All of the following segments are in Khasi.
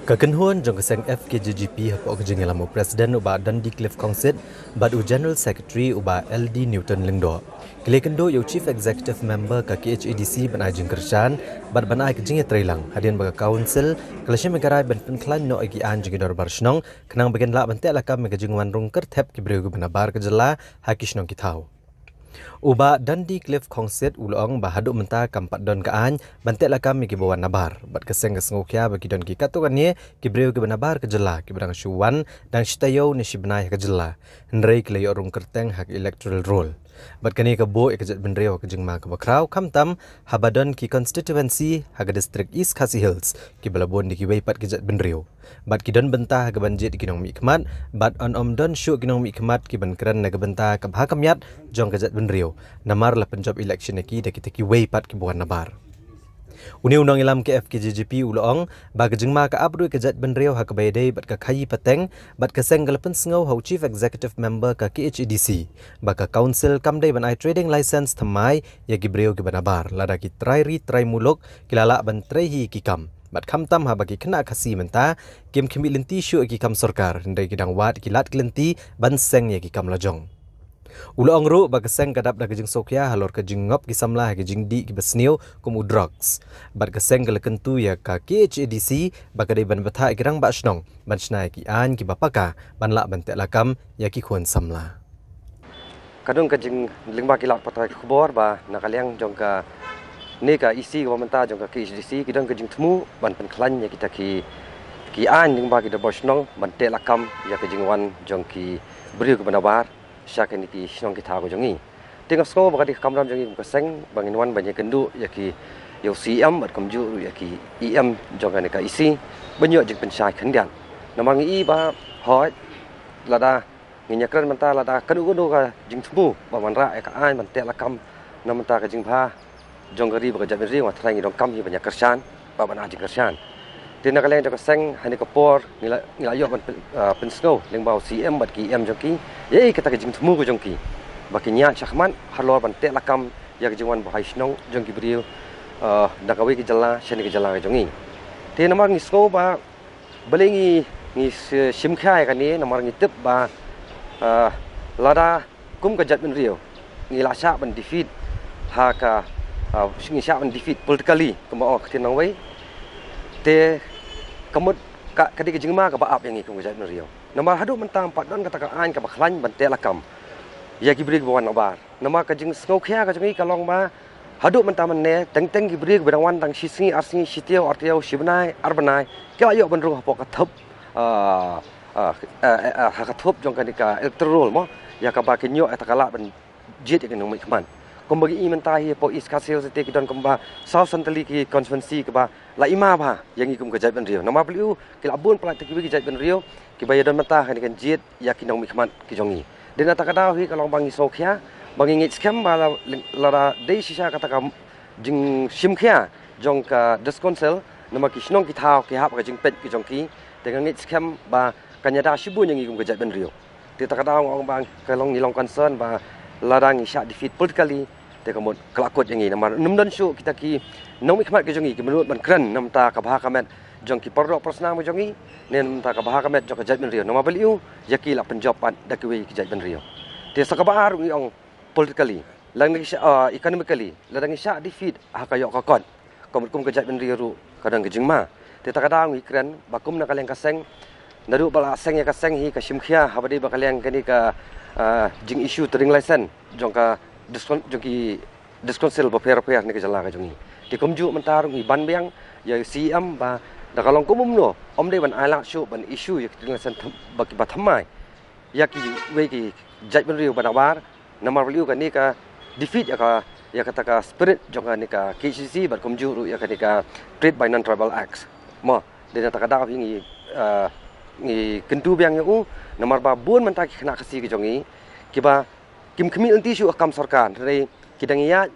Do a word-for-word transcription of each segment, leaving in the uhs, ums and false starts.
Ka kynhun jong ka seng F K J G P hapoh ka jingïalam u President u Bah Dundee Cliff Khongsit bad u General Secretary u Bah L D Newton Lyngdoh, ki la ïakynduh ïa u Chief Executive Member ka K H A D C ban ai jingkyrshan bad ban ai ka jingïatreilang hadien ba ka Council ka la shim ïa ka rai ban pynkhlaiñ noh ïa ki aiñ jong ki dorbar shnong khnang ba kin lah ban teh lakam ïa ka jingwan rung kyrthep ki briew kiba nabar ka jylla ha ki shnong ki thaw. U Bah Dundee Cliff Khongsit u la ong ba haduh mynta kam pat don ka aiñ ban teh lakam ïa kiba wan nabar bad ka seng ka sngewkhia ba ki don ki katto katne ki briew kiba nabar ka jylla kiba dang shu wan dang shi taïew ne shi bnai ha ka jylla, hynrei ki la ïoh rung kyrteng ha ka electoral roll. Bad kane ka buh ïa ka jaitbynriew ha ka jingma kaba khraw, khamtam haba don ki constituency ha ka district East Khasi Hills kiba la bun da kiwei pat ki jaitbynriew. Bad ki don bynta ha ka ban jied ïa ki nongmihkhmat, bad yn ym don shuh ki nongmihkhmat kiban kren na ka bynta ka bha ka miat jong ka jaitbynriew, namar la pynjop election ïa ki da kita kiwei pat kiba wan nabar. Une u nongïalam ka F K J G P u la ong ba ka jingma ka ap ruh ïa ka jaitbynriew ha kaba ïadei bad ka khaïi pateng, bad ka seng ka la pynsngew ha u Chief Executive Member ka K H A D C ba ka Council kam dei ban ai trading license thymmai ïa ki briew kiba nabar, lada ki trai ri trai muluk ki la lah ban trei hi ïa ki kam. Bad khamtam haba ki khynnah Khasi mynta kim khmih lynti shuh ïa ki kam sorkar, hynrei ki dang wad ïa ki lad ki lynti ban seng ïa ki kam lajong. U la ong ruh ba ka seng ka dap da ka jingsngewkhia halor ka jingngop ki samla ha ki jingdih kiba sniew kum u drugs. Bad ka seng ka la kyntu ïa ka K H A D C ba ka dei ban bthah ïa ki rangbah shnong ban shna ïa ki aiñ kiba paka ban lah ban teh lakam ïa ki khun samla. Ka don ka jing, lyngba ki lad pathai ka khubor ba na ka liang jong kane ka E C kaba mynta jong ka K H A D C ki don ka jingthmu ban pynkhlaiñ ïa kita ki, ki aiñ lyngba ki dorbar shnong ban teh lakam ïa ka jingwan jong ki briew kiba nabar sha kine ki shnong ki thaw ka jong ngi. Te nga sngew ba ka dei ka kamram jong ngi kum ka seng ba ngin wan ban ïakynduh ïa ki, ïa u C M bad kumjuh ruh ïa ki E M jong kane ka E C ban ïoh jingpynshai khyndiat. Namar ngi i ba hooid lada ngin ïakren mynta lada kano kano ka jingthmu ba wanrah ïa ka aiñ ban teh lakam na bynta ka jingbha jong ka ri bad ka jaitbynriew, nga tharai ngi donkam hi ban ïakyrshan bad ban ai jingkyrshan. Te na ka liang jong ka seng ha kane ka por ngi la, ngi la ïoh ban pyn-, ah, pynsngew lyngba u C M bad ki E M jong ki ïa kata ka jingthmu ka jong ki ba kin ïaid shakhmat halor ban teh lakam ïa ka jingwan bha shnong jong ki briew, ah, na kawei ka jylla sha kane ka jylla ka jong ngi. Te namar ngi sngew ba balei ngi, ngi shi-, shim khia ïa kane, namar ngi tip ba, ah, lada kum ka jaitbynriew ngi la shah ban defeat ha ka, ah, ngi shah ban defeat politically, kumba ong ka ktien nongwei. Te ka mut ka, ka dei ka jingma kaba ap ïa ngi kum ka jaitbynriew. Namar haduh mynta ym pat don kata ka aiñ kaba khlaiñ ban teh lakam ïa ki briew kiba wan nabar. Namar ka jingsngewkhia ka jong ngi ka long ba haduh mynta mynne teng teng ki briew kiba dang wan tang shi sngi ar sngi, shi taïew ar taïew, shi bnai ar bnai, ki la ïoh ban rung hapoh ka thup, ah, ah, ah, ah, ha ka thup jong kane ka electoral roll mo, ïa kaba kin ïoh ïa kata ka lad ban jied ïa ki nongmihkhmat. Kumba ngi i mynta hi hapoh East Khasi Hills te ki don kumba saw san tylli ki constituency kiba la i ma bha ïa ngi kum ka jaitbynriew. Namar balei u, ki la bun palat kita kiwei ki jaitbynriew kiba ïa don mynta ha kane ka jied ïa ki nongmihkhmat ki jong ngi. Dei na kata ka daw hi ka long ba ngi sngewkhia, ba ngi ngeit skhem ba la, lada dei shisha kata ka jingshim khia jong ka District Council, namar ki shnong ki thaw ki hap ha ka jingpeit ki jong ki, te nga ngeit skhem ba kan ïada shibun ïa ngi kum ka jaitbynriew. Te kata ka daw nga ong ba ka long, ngi long concern ba lada ngi shah defeat politically, te ka mut ka la kut ïa ngi, namar ym don shuh kita ki nongmihkhmat ki jong ngi kiba nud ban kren na bynta ka bha ka miat jong ki paralok parasnam ki jong ngi, ne na bynta ka bha ka miat jong ka jaitbynriew. Namar balei u, ïa ki la pynjop pat da kiwei ki jaitbynriew. Te sa kaba ar ngi ong politically, lada ngi shah, ah, economically, lada ngi shah defeat ha ka ïoh ka kot, ka mut kum ka jaitbynriew ruh ka don ka jingma. Te kata ka daw ngi kren ba kum na ka liang ka seng, naduh ba la seng ïa ka seng hi ka shim khia haba dei ba ka liang kane ka, ah, jing issue trading license jong ka District, jong ki District Council bapher bapher ha kane ka jylla ka jong ngi. Te kumjuh mynta ruh ngi ban biang ïa u C M ba da ka long kumno ym dei ban ailad shuh ban issue ïa ki trading license tham-, ba ki, ba thymmai ïa kiwei ki jaitbynriew ba nabar. Namar balei u, kane ka defeat ïa ka, ïa kata ka spirit jong kane ka K H A D C bad kumjuh ruh ïa kane ka Trade by Non-Tribal Act. Mo, dei na kata ka daw hi ngi, ah, ngi kyntu biang ïa u, namar ba bun mynta ki khynnah Khasi ki jong ngi kiba kim khmih lynti shuh ha ka kam sorkar, hynrei ki dang ïaid,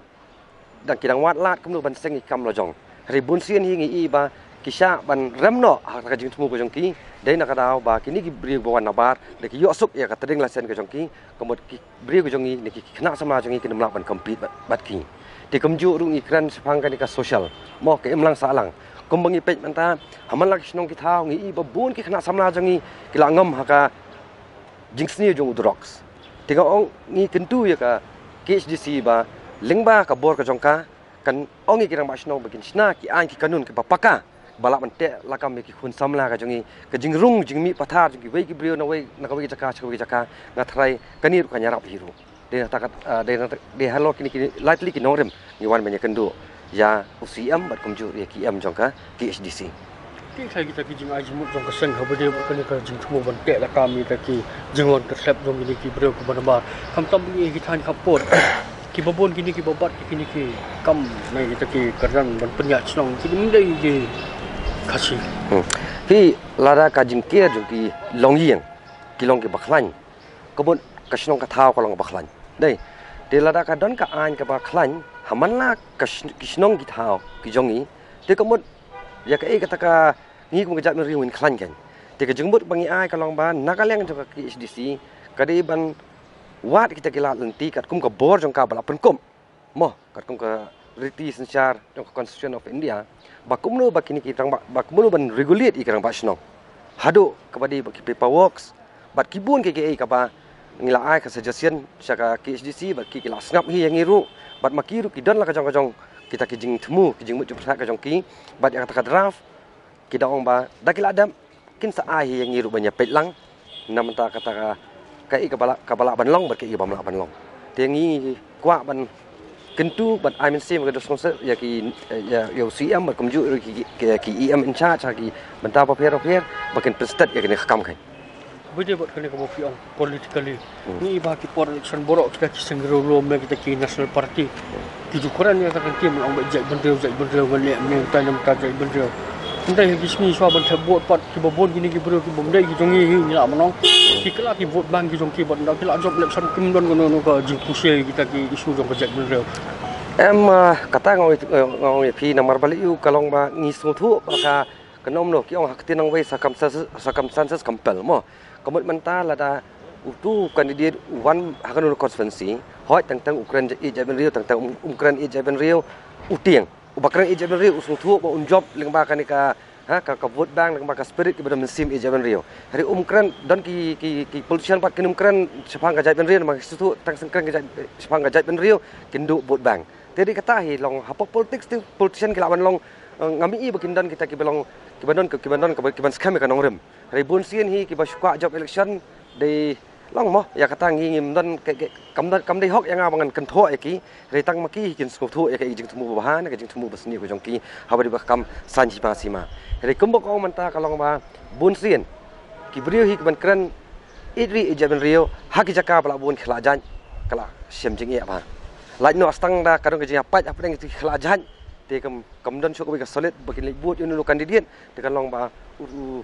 dang, ki dang wad lad kumno ban seng ïa ki kam lajong. Hynrei bun sien hi ngi i ba ki shah ban rem noh ha ka jingthmu ka jong ki, dei na ka daw ba kine ki briew ba wan nabar da ki ïoh suk ïa ka trading license ka jong ki, ka mut ki briew ka jong ngi ne ki khynnah samla jong ngi kin ym lah ban compete bad, bad ki. Te kumjuh ruh ngi kren shaphang kane ka social. Mo ka imlang sahlang. Kumba ngi peit mynta, ha man la ki shnong ki thaw ngi i ba bun ki khynnah samla jong ngi ki la ngam ha ka jingsniew jong u drugs. Te nga ong ngi kyntu ïa ka K H D C ba lyngba ka bor ka jong ka kan ong ïa ki rangbah shnong ba kin shna ki aiñ ki kanun kiba paka ba lah ban teh lakam ïa ki khun samla ka jong ngi, ka jingrung jingmih pathar jong kiwei ki briew na wei na kawei ka jaka sha kawei ka jaka. Nga tharai kane ruh kan ïarap hi ruh. Dei na ta ka, ah, dei na ta, dei halor kine ki lai tylli ki nongrim ngi wan ban ïakynduh ïa u C M bad kumjuh ïa ki E M jong ka K H D C. Ki khlaiñ kita ki jingai jingmut jong ka seng haba dei bad kane ka jingthmu ban teh lakam ïa kita ki jingwan kyrtep jong kine ki briew kiba nabar. Khamtam ïa ki thaiñ khappud. Kiba bun kine kiba bat kine ki kam na kita ki kyrdan ban pynïaid shnong kine ym dei ki Khasi. Hmm. Phi lada ka jingker jong ki longïing ki long kiba khlaiñ. Ka mut ka shnong ka thaw ka long kaba khlaiñ. Dei. Te lada ka don ka aiñ kaba khlaiñ ha man la ka sh-, ki shnong ki thaw ki jong ngi. Te ka mut ïa kaei kata ka ngi kum ka jaitbynriew ngin khlaiñ kein. Te ka jingmut ba ngi ai ka long ba na ka liang jong ka K H D C ka dei ban wad kita ki lad lynti katkum ka bor jong ka ba la pynkup. Mo, katkum ka riti synshar jong ka Constitution of India, ba kumno ba kine ki rangbah, ba kumno ban regulate ïa ki rangbah shnong. Haduh kaba dei ba ki paperworks bad ki bun kiei kiei kaba ngi la ai ka suggestion sha ka K H D C bad ki ki la sngap hi ïa ngi ruh, bad ma ki ruh ki don la ka jong ka jong kita ki jingthmu, ki jingmut jingpyrshah ka jong ki, bad ïa kata ka draft ki da ong ba da ki la dep kin sa ai hi ïa ngi ruh ban ïa peit lang. Na mynta kata ka, kaei kaba lah, kaba lah ban long bad kaei bym lah ban long. Te ngi kwah ban kyntu bad ai mynsiem ka dusngewsih ïa ki, ïa, ïa u C M bad kumjuh ïa ki, ki, ki E M in charge ha ki bynta bapher bapher ba kin pynstet ïa kane ka kam kein. Bad ïa bad kane kaba phi ong politically. Hmm. Ngi ba ki por election baroh kita ki seng riewlum ne kita ki national party. Ki ju kren ïa ka kynti ban ong ba jaitbynriew, jaitbynriew, ban leh ne mynta ne mynta jaitbynriew. Mynta ha ki sngi shuwa ban thep vote pat kiba bun kine ki briew ki bym dei ki jong ngi hi ngi lah ban ong. Ki kylla ki vote bank ki jong ki bad ynda ki la jop election kim don kano kano ka jingpynshitom kita ki issue jong ka jaitbynriew. Em, ah, kata nga ong, eh, nga ong ïa phi namar balei u ka long ba ngi sngewthuh ba ka Ka nom noh ki ong ha ka ktien nongwei circumstances, circumstances compel mo. Ka mut mynta lada utu u candidate u wan ha kano constituency, hooid teng teng u kren ïeit jaitbynriew, teng teng um, um kren ïeit jaitbynriew, u tieng. Uba kren ïeit jaitbynriew u sngewthuh ba un jop lyngba kane ka, ha, ka, ka vote bank lyngba ka spirit kiba don mynsiem ïeit jaitbynriew. Hynrei um kren don ki, ki, ki politician pat kin um kren shaphang ka jaitbynriew namar ki sngewthuh teng seng kren ka jait, shaphang ka jaitbynriew kin duh vote bank. Te dei kata hi long hapoh politics te politician ki lah ban long, eh, ngam i ba kin don kita kiba long, kiba don, kiba don, kiba, kiban skhem ïa ka nongrim. Hynrei bun sien hi kiba shu kwah jop election dei long mo, ïa kata ngi ngim don, ke, ke, kam don, kam dei hok ïa nga ba ngan kynthoh ïa ki. Hynrei tang ma ki hi kin sngewthuh ïa ka jingthmu ba bha ne ka jingthmu ba sniew ka jong ki haba dei ba kam saiñ sima sima. Hynrei kumba ka ong mynta ka long ba bun sien ki briew hi kiban kren ïeit ri ïeit jaitbynriew ha ki jaka ba la bun ki khlajait ka la shem jingeh ba. Lait noh tang da ka dong ka jingïapait hapdeng ki khlajait te kam, kam don shuh kawei ka solid ba kin leit vote ïa uno uno candidate te kan long ba u, u,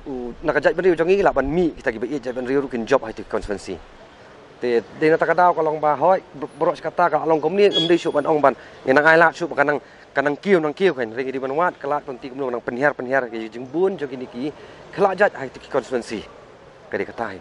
u, na ka jaitbynriew jong ngi lah ban mih kita kiba ïeit jaitbynriew ruh kin jop ha ïa ki constituency. Te dei na kata ka daw ka long ba hooid baroh shi katta ka la long kumne, ym dei shuh ban ong ban ngi nang ai lad shuh ba ka nang, ka nang kiew nang kiew kan, hynrei ngi dei ban wad ka lad ka lynti kumno nang pynhiar pynhiar ki jingbun jong kine ki khlajait ha ïa ki constituency. Ka dei kata hi.